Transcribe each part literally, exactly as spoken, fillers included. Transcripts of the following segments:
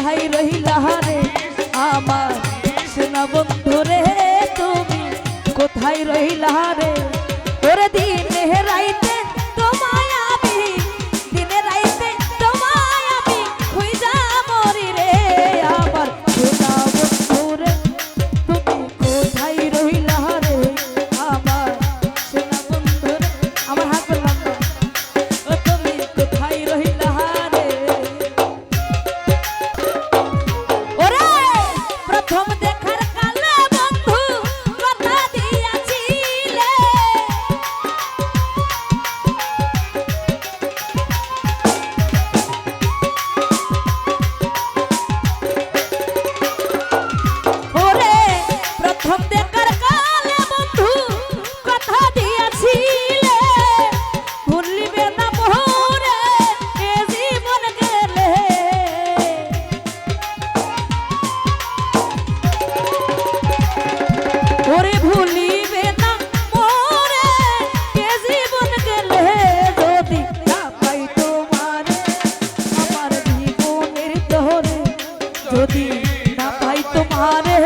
কোথায় রইলা রে আমার সোনা বন্ধু রে, তুমি কোথায় রইলা রে? ওরে দিনে রাইতে তোমায় আমি, দিনে রাইতে তোমায় আমি খুঁজা মরি রে, আমার সোনা বন্ধু রে, তুমি কোথায় রইলা রে? আমার সোনা বন্ধু রে, আমার হাত ধরলাম না। ও তুমি কোথায় রইলা রে? ওরে, প্রথম দেখার কালে বন্ধু কথা দিয়াছিলে। ওরে, প্রথম দেখার কালে বন্ধু কথা দিয়াছিলে, ভুলিবে না মোরে এ জীবন গেলে। ওরে ভুলিবে না মোরে এ জীবন গেলে, যদি না পাই তোমারে আমার জীবনের তরে, যদি না পাই তোমারে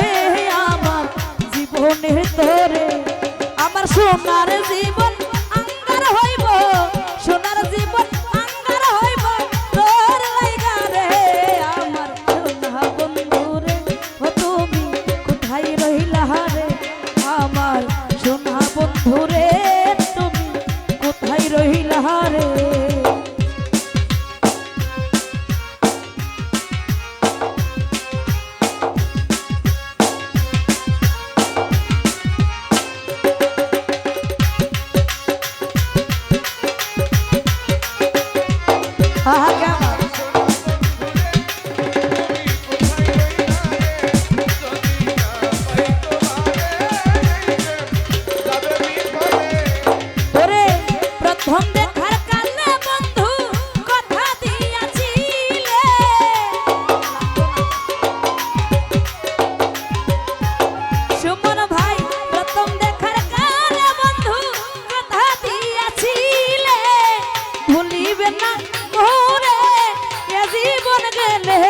আমার জীবনের তরে, আমার সোনার জীবন আঙ্গার হইব, সোনার জীবন আঙ্গার হইব তোর লাইগা রে, আমার সোনা বন্ধু রে। ও তুমি কোথায় রইলা রে, আমার সোনা বন্ধু রে, তুমি কোথায় রইলা রে? আহা, क्या बात। ওরে, প্রথম দেখার কালে বন্ধু কথা দিয়াছিলে। সুমন ভাই, প্রথম দেখার কালে বন্ধু কথা দিয়াছিলে, ভুলিবে না মোরে এ জীবন গেলে।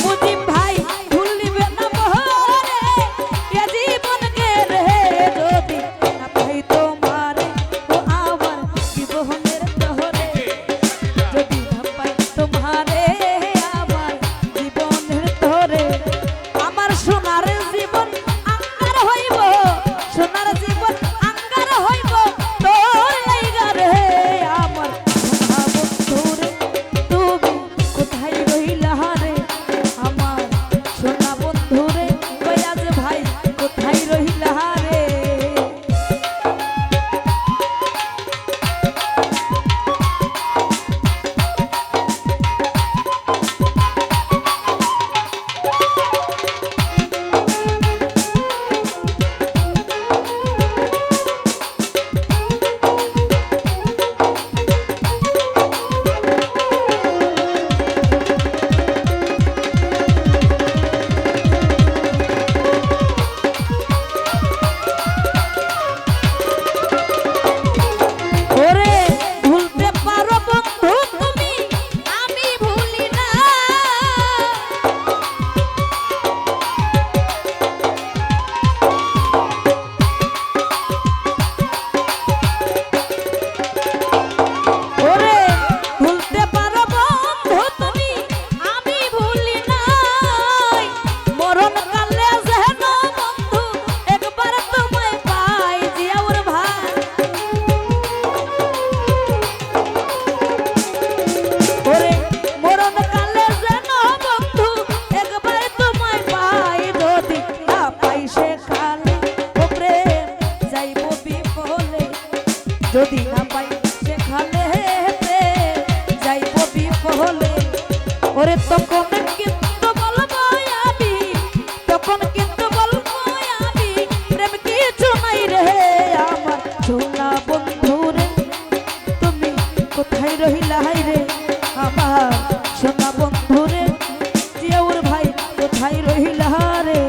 মুজিব ভাই, ভুলিবে না মোরে এ জীবন গেলে, যদি না পাই তোমারে ও আমার জীবনের তরে, যদি না পাই তোমারে আমার জীবনের তরে, আমার সোনার জীবন আঙ্গার হইব, সোনার জীবন আঙ্গার হইব তোর লাইগা রে, আমার সোনা বন্ধু রে, তুমি কোথায় রইলা রে, আমার সোনা বন্ধু রে, কই আজ ভাই কোথায় রইলা রে? ওরে, ভুলতে পারো বন্ধু তুমি, আমি ভুলি না। ওরে, ভুলতে পারো বন্ধু তুমি, আমি ভুলি নাই। মরণ কালে যেন বন্ধু একবার তোমায় পাই, জিয়াউর ভাই। ওরে, মরণ কালে যেন বন্ধু একবার তোমায় পাই, যদি না পাই সেকালে ও প্রেম যাইব বিফলে। যদি না পাই সেকালে প্রেম যাইব বিফলে। ওরে তখন কিন্তু বলবো আমি, তখন কিন্তু বলবো আমি, প্রেম কিছু নাই রে আমার সোনা বন্ধু রে। তুমি কোথায় রইলা হায় রে আমার সোনা বন্ধু রে? জিয়াউর ভাই কোথায় রইলা রে?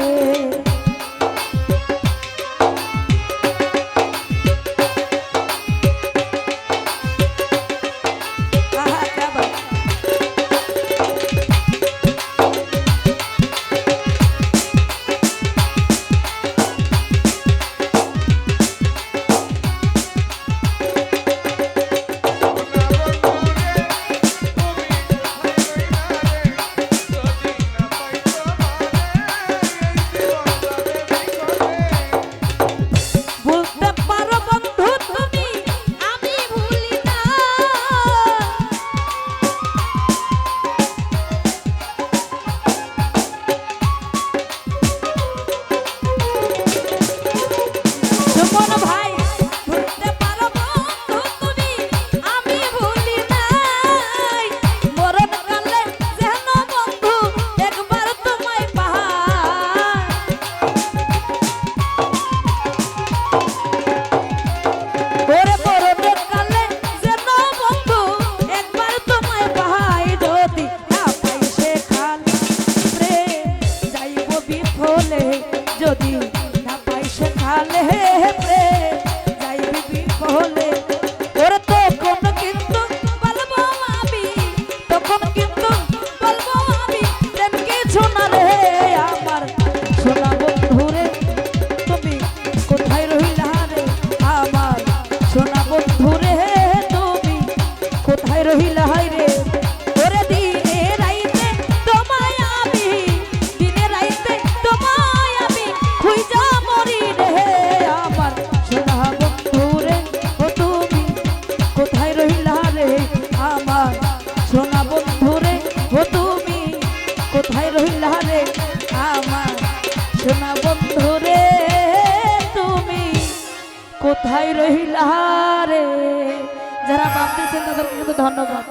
রহিলা হায় রে, ওরে দিনে রাইতে তোমায় আমি, দিনে রাইতে তোমায় আমি খুঁজা মরি রে। আমার সোনা বন্ধু রে, ও তুমি কোথায় রহিলা রে? আমার সোনা বন্ধু রে, ও তুমি কোথায় রহিলা রে? আমার সোনা বন্ধু রে, তুমি কোথায় রহিলা রে? যারা বাম দিয়েছেন তাদেরকে কিন্তু ধন্যবাদ।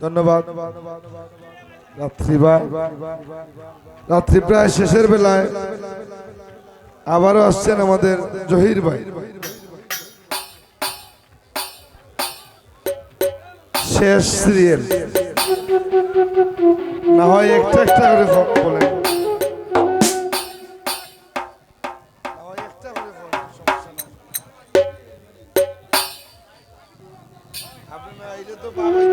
ধন্যবাদ। রাত্রি বা রাত্রি প্রায় শেষের বেলায় আবারও আসছেন আমাদের জহির ভাই। শেষ সিরিয়াল। না হয় একটা একটা করে ফ- বলেন। না হয় একটা করে বলেন, সমস্যা নাই। আপনি না আইলে তো বাবাই